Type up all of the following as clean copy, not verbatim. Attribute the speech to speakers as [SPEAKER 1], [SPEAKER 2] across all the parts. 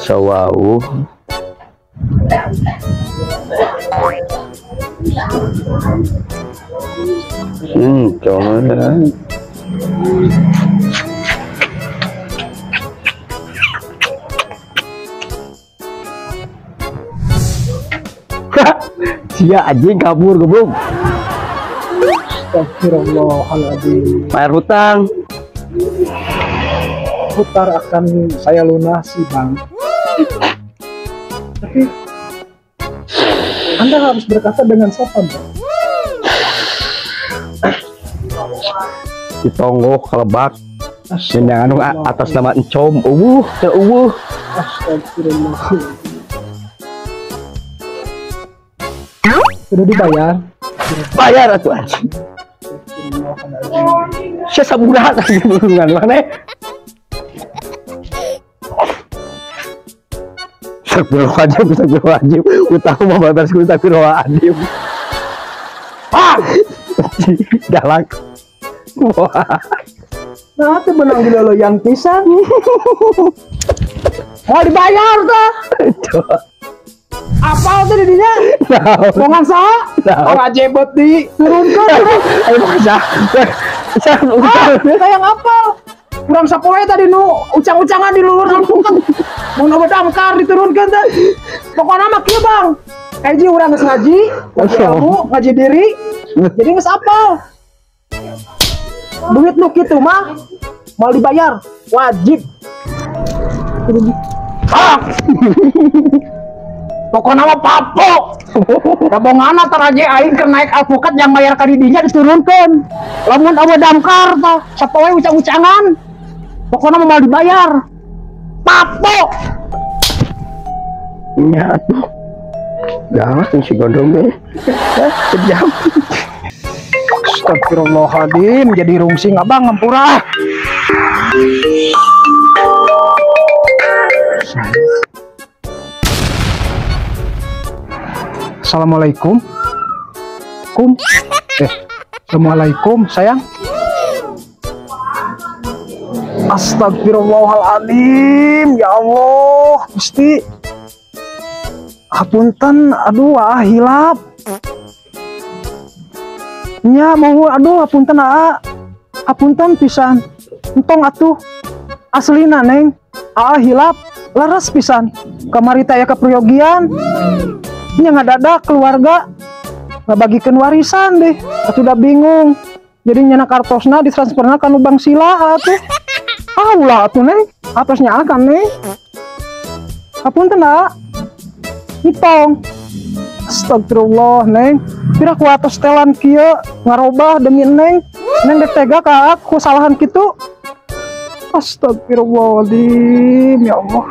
[SPEAKER 1] Sawau. Coba. Sia anjing kabur goblok.
[SPEAKER 2] Astagfirullahaladzim.
[SPEAKER 1] Bayar hutang.
[SPEAKER 2] Hutang akan saya lunasi, Bang. Tapi Anda harus berkata dengan sopan, Bang.
[SPEAKER 1] Ditonggoh kalebak. Anu atas nama Encom, eueuh, teu eueuh.
[SPEAKER 2] Astagfirullah. Sudah dibayar?
[SPEAKER 1] Bayar atuh anjing. Sia saburaha anjing bulungan mana? Astagfirullahaladzim, astagfirullahaladzim. Utang mah bayar astagfirullahaladzim. Ah! Galak. Wah.
[SPEAKER 2] Nah, teh benang diloloyan pisan. Mau dibayar tah? Apa tuh didinya? Bongan saha? Ora jebot di turunkeun.
[SPEAKER 1] Ayo bongan saha?
[SPEAKER 2] Ah, yang apal. Kurang sapoe tadi nu ucang-ucangan di luhur alpukat. Mun obat damkar diturunkeun teh. Pokona mah kieu, Bang. Kaji urang geus ngaji, ngaji ilmu, ngaji diri. Jadi geus apal. Duit nu kitu mah mau dibayar, wajib. Ah. Pokoknya mah papo. Rabongana taraje aing keur naik alpukat yang bayar ka didinya diturunkeun. Lamun eueuh damkar tah sapoe ucang-ucangan. Pokoknya mah mau dibayar. Papo.
[SPEAKER 1] Nya atuh. Galak si gondrong teh. Kejam.
[SPEAKER 2] Astagfirullahaladzim, jadi rungsing abang ngampura. Assalamualaikum. Kum. Assalamualaikum, sayang. Astagfirullahaladzim, ya Allah, Gusti. Hapunten, aduh, ah hilap. Nya mau aduh hapunten aa. Hapunten pisan. Entong atuh. Aslina neng, aa hilap, leres pisan. Kamari teh aya kaperyogian. Nya ngadadak keluarga ngabagikeun warisan deh. Atuh udah bingung. Jadi nyana kartosna ditransferna ka nu Bang Sila atuh. Ah ulah atuh neng, atosnya akan neng. Hapunten aa. Entong. Astagfirullah neng. Pira ku atos telan kieu ngarobah demi neng. Neng dek tega ka aku kesalahan kitu. Astagfirullahaladzim, ya Allah.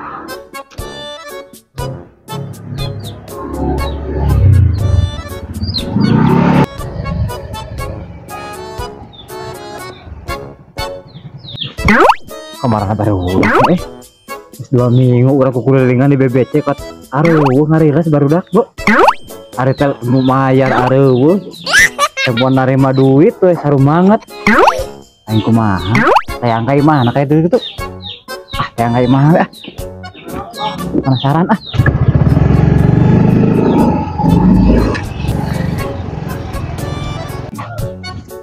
[SPEAKER 3] Kemarin baru 2 minggu urang kukulilingan di BBC kat aruh ngariles barudak bu. Ari teh lumayan areueuh. Telepon narima duit we sarumanget. Aing kumaha? Tayang ka imah na kaya gitu. Ah, tayang ka imah ah. Penasaran ah.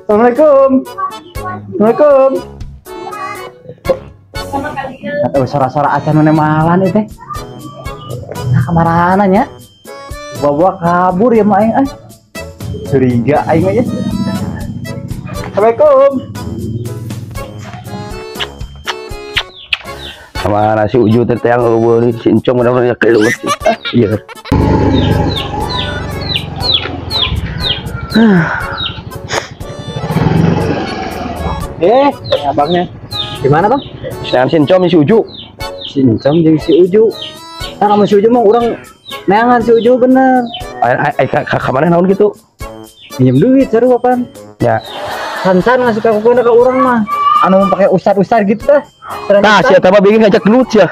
[SPEAKER 3] Assalamualaikum. Assalamualaikum. Atau sora-sora acan mana malan itu teh. Nah, kamarana nya? Bawa kabur ya mah aing ah. Curiga aing aja. Assalamualaikum.
[SPEAKER 1] Sama si Uju teh yang eueuh si Encong mudah-mudahan keluar. Iya.
[SPEAKER 3] Abangnya. Gimana, Bang?
[SPEAKER 1] Sedangkan si Encom si Uju.
[SPEAKER 3] Si Encom jeung si Uju. Nah, kamu si Uju mah urang neangan si Uju bener.
[SPEAKER 1] Ai ka mana naon gitu?
[SPEAKER 3] Minjem duit seru apaan?
[SPEAKER 1] Ya.
[SPEAKER 3] Sansan ngasih ka kukuna ka urang mah. Anu pakai ustad-ustad gitu tah.
[SPEAKER 1] Nah, si eta mah bikin ngajak gelut ya.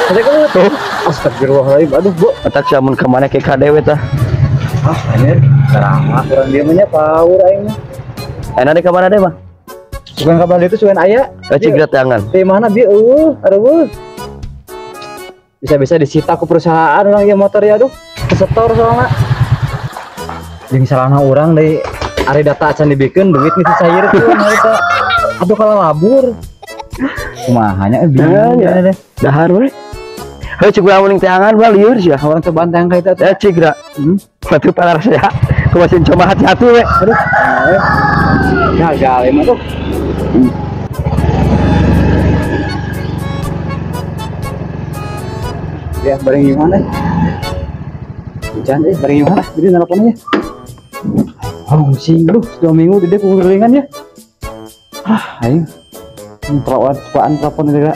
[SPEAKER 3] Ngajak gelut. Tuh. Astagfirullahaladzim. Aduh, Bu.
[SPEAKER 1] Eta sia mun ka mana ke ka dewe tah.
[SPEAKER 3] Ah, anjir. Ceramah urang dia mah nya power aing mah.
[SPEAKER 1] Ayeuna deh ka mana deh, Bang?
[SPEAKER 3] Bukan kabar itu sugan aya.
[SPEAKER 1] Cik datangan.
[SPEAKER 3] Di mana bi eueuh, areueuh. Bisa-bisa disita ke perusahaan orang ya motor ya aduh. Kesetor soalna. Jeung salahna urang deui ari data acan dibikeun duit geus cair tuh harita. Aduh kalau labur. Kumaha nya bingung ya deh.
[SPEAKER 1] Dahar we. Heuh cik urang mending teangan ba lieur sia.
[SPEAKER 3] Urang cobaan teang ka eta
[SPEAKER 1] teh. Cik da. Batu palar sia. Kumaha coba hati-hati we.
[SPEAKER 3] Aduh. Gagal emang tuh. Ya bareng gimana? Hujan bareng gimana? Jadi nelponnya. Oh, sing lu 2 minggu gede kukulingan ya. Ah, aing. Terawat cobaan telepon juga.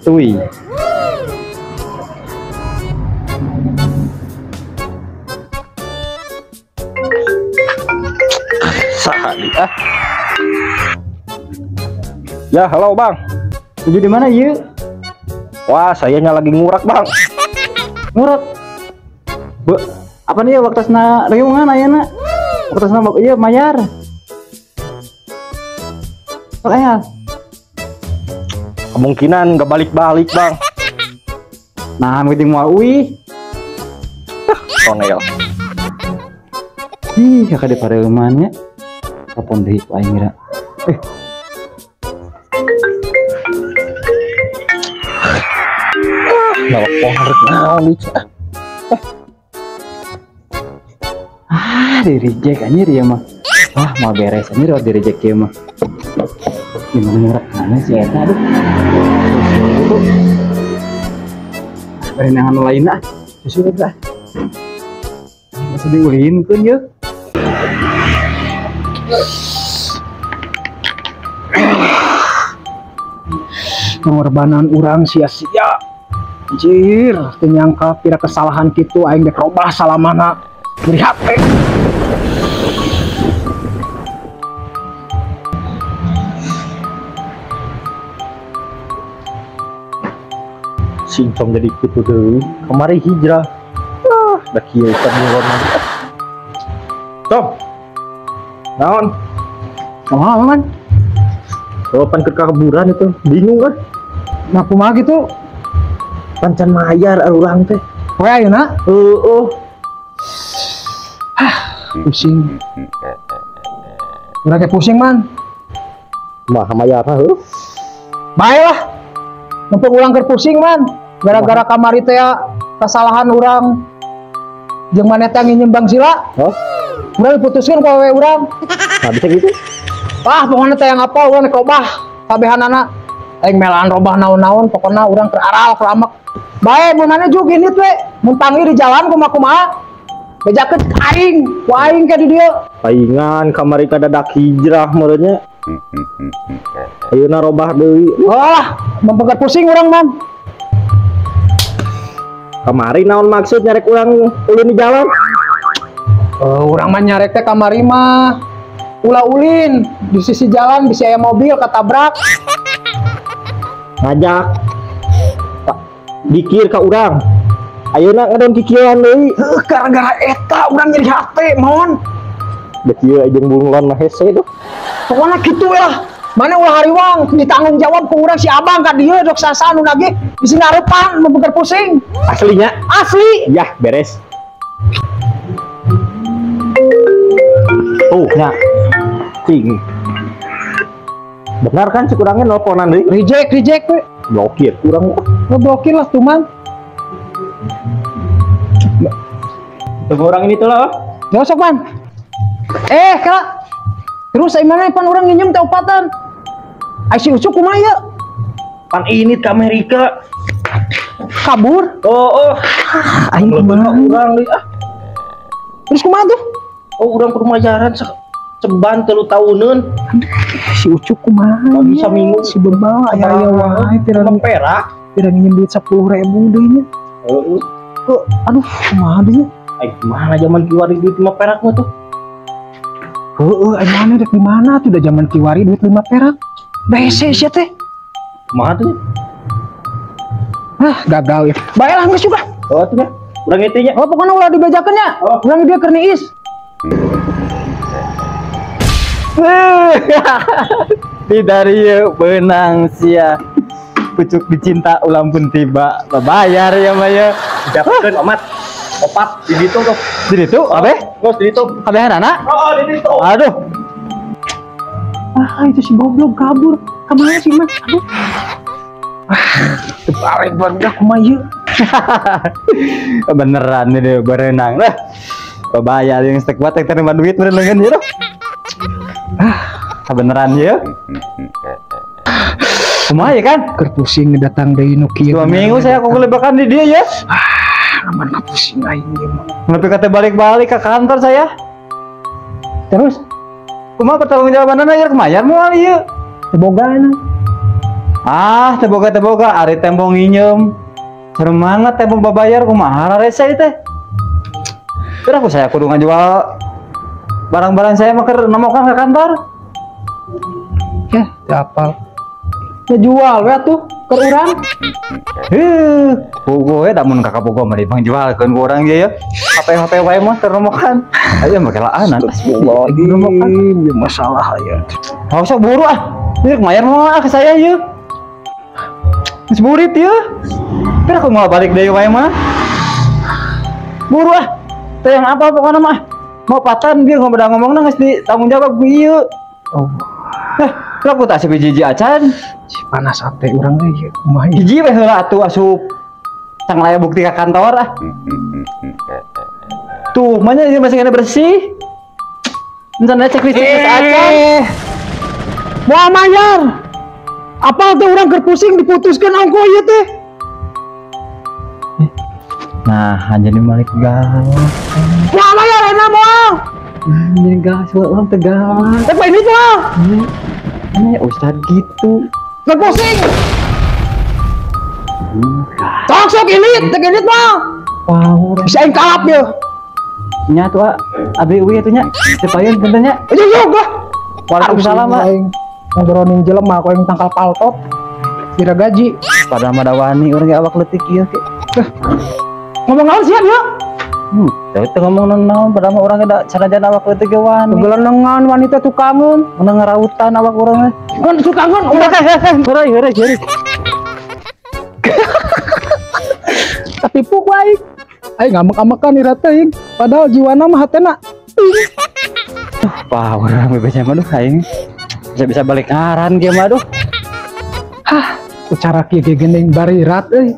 [SPEAKER 3] Tui.
[SPEAKER 1] Sahadi ah. Ya, halo Bang.
[SPEAKER 3] Tuju di mana ieu?
[SPEAKER 1] Wah, sayanya lagi ngurak, Bang.
[SPEAKER 3] Ngurak. Bu, apa nih waktasna riungan ayeuna? Waktasna ieu mayar. Sok aya.
[SPEAKER 1] Kemungkinan gak balik-balik, Bang.
[SPEAKER 3] Nah, mungkin moal uih.
[SPEAKER 1] Tonel.
[SPEAKER 3] Ih, kakak di pareuman nya. Telepon deui ku aing ngira.
[SPEAKER 1] Nelpon rek naon ieu.
[SPEAKER 3] Ah, di reject anjir ya mah. Wah, mau beres anjir di reject ieu mah. Gimana ngurak mana sih eta aduh. Bari nangan lain ah. Susu ah. Masa diulinkeun yeuh.
[SPEAKER 2] Pengorbanan urang sia-sia. Anjir, teu nyangka pira kesalahan kitu aing dek robah salamana. Beri HP.
[SPEAKER 1] Singcong jadi kitu deui. Kamari hijrah. Ah, da kieu teh buron. Tom. Naon?
[SPEAKER 2] Kumaha, Man?
[SPEAKER 1] Oh, pan keur kaburan itu. Bingung kan?
[SPEAKER 2] Nah, kumaha gitu?
[SPEAKER 1] Pancan mayar urang teh.
[SPEAKER 2] Poe ayeuna?
[SPEAKER 1] Heueuh.
[SPEAKER 2] Ah, pusing. Urang ge pusing, Man.
[SPEAKER 1] Mah mayarna heuh.
[SPEAKER 2] Bae lah. Mumpung urang keur pusing, Man. Gara-gara kamari teh kesalahan urang jeung maneh teh nginjem Bang Sila.
[SPEAKER 1] Hah?
[SPEAKER 2] Urang diputuskeun ku awewe urang.
[SPEAKER 1] Nah, bisa gitu?
[SPEAKER 2] Wah, pokona teh yang apa urang robah kabehanana. Aing melaan robah naon-naon, pokona urang keur aral keur amek. Bae mun maneh juga gini we, mun panggil di jalan kumaha-kumaha. Bejakeun aing, ku aing ke di dieu.
[SPEAKER 1] Paingan kamari kadadak hijrah meureunnya. Ayeuna robah deui.
[SPEAKER 2] Wah, mempegat pusing urang, Man.
[SPEAKER 1] Kamari naon maksud nyarek urang ulin di jalan?
[SPEAKER 2] Urang mah nyarek teh kamari mah ulah ulin di sisi jalan bisa aya mobil ketabrak.
[SPEAKER 1] Ngajak dikir ka urang. Ayeuna ngadon kikieuan deui.
[SPEAKER 2] Heuh, gara-gara eta urang nyeri hate, mon.
[SPEAKER 1] Da kieu jeung bunglon mah hese tuh.
[SPEAKER 2] Pokona kitu we lah. Mana ulah hariwang ditanggung jawab ku urang si abang ka dieu dok sasa nu nagih bisi ngarepan mempeker pusing.
[SPEAKER 1] Aslinya?
[SPEAKER 2] Asli.
[SPEAKER 1] Yah, beres. Tuh, nya. Cing. Benar kan si kurangnya nelponan deui?
[SPEAKER 2] Reject, reject we.
[SPEAKER 1] Blokir kurang.
[SPEAKER 2] Ngeblokir lah tuh, Man.
[SPEAKER 1] Tunggu orang ini tuh lah.
[SPEAKER 2] Ya sok, Man. Kak. Terus ai mana pan urang nginjem teh opatan. Ai si Ucuk kumaha ieu?
[SPEAKER 1] Pan ini ke Amerika.
[SPEAKER 2] Kabur?
[SPEAKER 1] Oh, oh.
[SPEAKER 2] Aing kumaha
[SPEAKER 1] urang deui ah.
[SPEAKER 2] Terus kumaha tuh?
[SPEAKER 1] Oh, urang kumajaran ceban 3 tahuneun.
[SPEAKER 2] Si Ucuk kumaha?
[SPEAKER 1] Bisa minggu
[SPEAKER 2] si bebal aya wae pira
[SPEAKER 1] perak.
[SPEAKER 2] Pira nginjem duit 10.000 deui nya.
[SPEAKER 1] Heeh.
[SPEAKER 2] Aduh, kumaha deui nya?
[SPEAKER 1] Ai kumaha zaman kiwari duit 5 perak mah tuh.
[SPEAKER 2] Heeh, ai mana rek di mana tuh da zaman kiwari duit 5 perak. Da hese sia teh.
[SPEAKER 1] Kumaha tuh?
[SPEAKER 2] Ah, gagal ya. Bae lah geus juga.
[SPEAKER 1] Oh, tuh nya. Urang itu nya.
[SPEAKER 2] Oh, pokona ulah dibejakeun nya.
[SPEAKER 1] Oh.
[SPEAKER 2] Urang dia keur niis.
[SPEAKER 3] Di dari benang sia. Pucuk dicinta ulang pun tiba. Bayar ya mah ya.
[SPEAKER 1] Dapatkeun omat. Opat di ditu tuh.
[SPEAKER 3] Di ditu abe?
[SPEAKER 1] Terus di ditu.
[SPEAKER 3] Kabehanana?
[SPEAKER 1] Oh, di ditu.
[SPEAKER 3] Aduh.
[SPEAKER 2] Ah, itu si goblok kabur. Kemana sih, Mas? Aduh. Ah, terbalik barudak kumaha ieu.
[SPEAKER 3] Beneran ini berenang. Lah. Bayar yang stek batek terima duit berenangan ieu. Ah, beneran ieu. Kumaha ya kan?
[SPEAKER 2] Keur pusing datang deui nu kieu.
[SPEAKER 3] 2 minggu saya kukulebakan di dia ya.
[SPEAKER 2] Ah, aman ka pusing aing ieu mah.
[SPEAKER 3] Lebih kata balik-balik ke kantor saya.
[SPEAKER 2] Terus
[SPEAKER 3] kumaha pertanggungjawabanna ieu kumaha moal ieu?
[SPEAKER 2] Teu boga na.
[SPEAKER 3] Ah, teu boga ari tempo nginyeum. Semangat tempo babayar kumaha raresa ieu teh. Terus aku saya kudu ngajual barang-barang saya mah keur nomokan ke kantor.
[SPEAKER 2] Ya, teu apal. Ya jual we atuh ke urang.
[SPEAKER 3] Heuh, bogo we da mun ka kabogo mah dipangjualkeun ku urang ge ya. HP-HP wae mah keur nomokan. Ayo make laanan.
[SPEAKER 2] Astagfirullahaladzim, ya masalah ya.
[SPEAKER 3] Enggak usah buru ah. Ini mayar moal ke saya ieu. Geus burit ieu. Tapi aku mau balik deui wae mah. Buru ah. Teh yang apa pokoknya mah. Mau patan biar ngomong ngomongna geus ditanggung jawab ku ieu.
[SPEAKER 2] Oh.
[SPEAKER 3] Heh, aku tak sebiji acan.
[SPEAKER 2] Panas hate urang ge ieu kumaha ieu.
[SPEAKER 3] Hiji we heula atuh asup. Tang laya bukti ka kantor ah. Tuh, mana ini masih kena bersih. Encan cek listrik geus acan.
[SPEAKER 2] Moal mayar. Apal teh urang keur pusing diputuskeun ongko ieu teh.
[SPEAKER 3] Nah, jadi malik galak.
[SPEAKER 2] Moal mayar enak moal.
[SPEAKER 3] Jadi galak, urang teh galak.
[SPEAKER 2] Teh ini moal.
[SPEAKER 3] Ini ustad gitu.
[SPEAKER 2] Keur pusing. Sok sok ini, teh ini moal.
[SPEAKER 3] Wow,
[SPEAKER 2] bisa aing kalap ieu.
[SPEAKER 3] Nya tuh abdi uwi atuh nya. Teu punten nya.
[SPEAKER 2] Ayo yo gah.
[SPEAKER 3] Waalaikumsalam, Pak.
[SPEAKER 2] Ngobronin jelema ku aing tangkal paltot. Kira gaji.
[SPEAKER 3] Padahal mah da wani urang ge awak leutik ieu ke.
[SPEAKER 2] Ngomong naon sia ieu?
[SPEAKER 3] Teu ngomong naon, padahal mah urang ge da sanajan awak leutik ge wani.
[SPEAKER 2] Gelenengan wanita tukangeun,
[SPEAKER 3] menang ngarautan awak urang teh.
[SPEAKER 2] Kan tukangeun
[SPEAKER 3] udah heureuy heureuy heureuy.
[SPEAKER 2] Tapi puk wae. Aing ngambek-ambekan ira teuing, padahal jiwana mah hatena.
[SPEAKER 3] Wah, urang bebasnya mah duh aing. Bisa-bisa balik ngaran ge mah duh.
[SPEAKER 2] Hah, ucara kieu ge geuning barirat euy.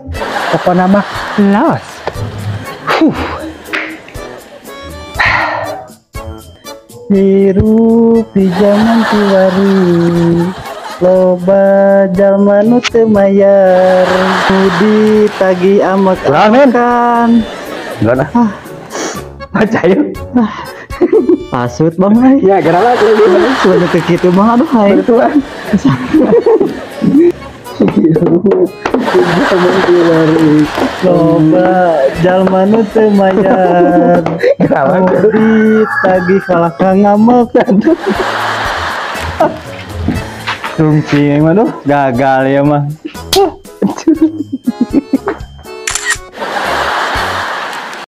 [SPEAKER 2] Pokona mah los. Huh.
[SPEAKER 3] Hirup di zaman kiwari loba jalma nu teu mayar budi tagih amek amekan.
[SPEAKER 1] Gimana? Baca yuk.
[SPEAKER 3] Pasut bang.
[SPEAKER 1] Ya gerala
[SPEAKER 3] sudah ke kitu bang aduh hai.
[SPEAKER 1] Betulan.
[SPEAKER 3] Loba jalma nu teu mayar budi tagih kalah ka ngamek. Tungcing mah duh gagal ya mah.